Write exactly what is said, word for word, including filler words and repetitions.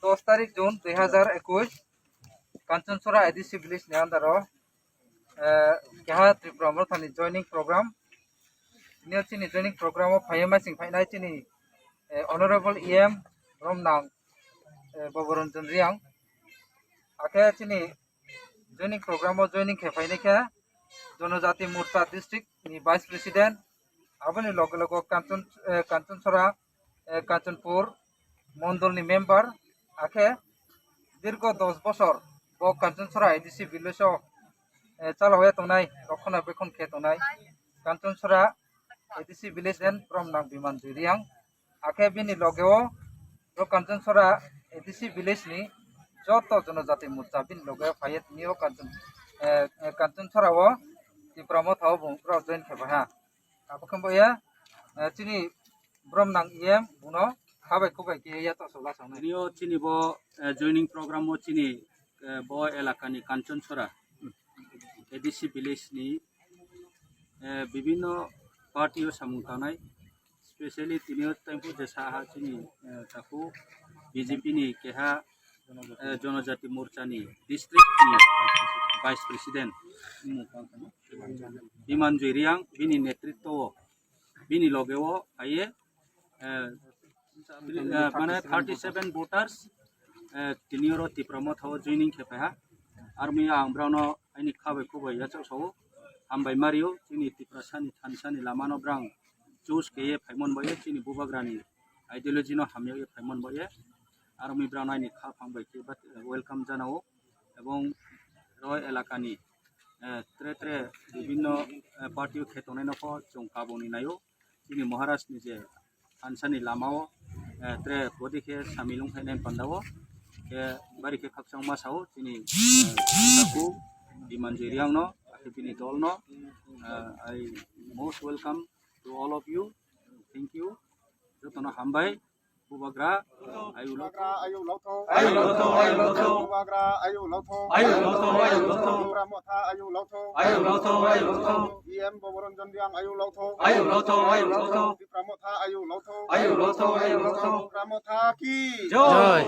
Dos tarik June dui hazar ekush, Kanchanchora A D C village ni under o, eh, keha Tipra Motha ni joining program. Nini chini joining program o phaiwi masing phainai chini, eh, Honorable E M Romnang, eh, Boboranjan Reang. Akhe chini joining program o joining khe phainai khe Jonojati Morcha district ni vice president, aboni loge loge Kanchan, eh, Kanchanchora, eh, Kanchanpur mondol ni member, akhe dirgo dos bosor bo Kanchanchora A D C village o, eh, chalawi tongnai, rokhona bekhon khe tongnai Kanchanchora A D C village den Romnang Bimanjoi Reang. Akhe bini loge o, o Kanchanchora A D C village ni joto Jonojati Morcha bini loge o phaiye tini o Kanchan, eh, eh, Kanchanchora o Tipra Motha o bung rok join khe baha. Abo khe bo ya, eh, chini Romnang E M buno khabai khubai khe ya to sola sangnai. Tini o chini bo, eh, joining program o chini, eh, bo elaka ni Kanchanchora A D C village ni, eh, bibinno party o samung tangnai, specially tini o tempo je saha chini, eh, taku B J P ni keha, eh, Jonojati Morcha ni district ni vice president Bimanjoi Reang bini netritwo o, bini loge o phaiye, eh, eh, mane thirty seven voters, eh, tini oro Tipra Motha o joining khe phaiha. Armi ang brao no aini khabai khubai yachak sao, hambai mario, chini Tiprasa ni thansa ni lama no brang choose khe ye phaimon bo ye, chini bubagra ni ideology no hamya ye phaimon bo ye. Armi brao no aini kha phang bai khe bat-, welcome janao, ebong roi elaka ni, eh, tre tre bibinno, eh, party o khe tongnai no pho chwng kaboni naio. Chini Maharaj ni je thansa ni lama o, eh, tre bodi khe samilung khainai panda o khe bari khe khakchangma sao chini, eh, taku Bimanjoi Reang no, akhe bini dol no, eh, I most welcome to all of you. Thank you. Jotono hambai. Bubagra, ayu lotho. Bubagra, ayu lotho. Ayu lotho, ayu lotho. Bubagra, ayu lotho. Ayu lotho, ayu lotho. Tipra Motha, ayu lotho. Ayu lotho, ayu lotho. E M Boboranjan Reang, ayu lotho. Ayu lotho, ayu lotho. Tipra Motha, ayu lotho. Ayu lotho, ayu lotho. Tipra Motha ki joi. Joi.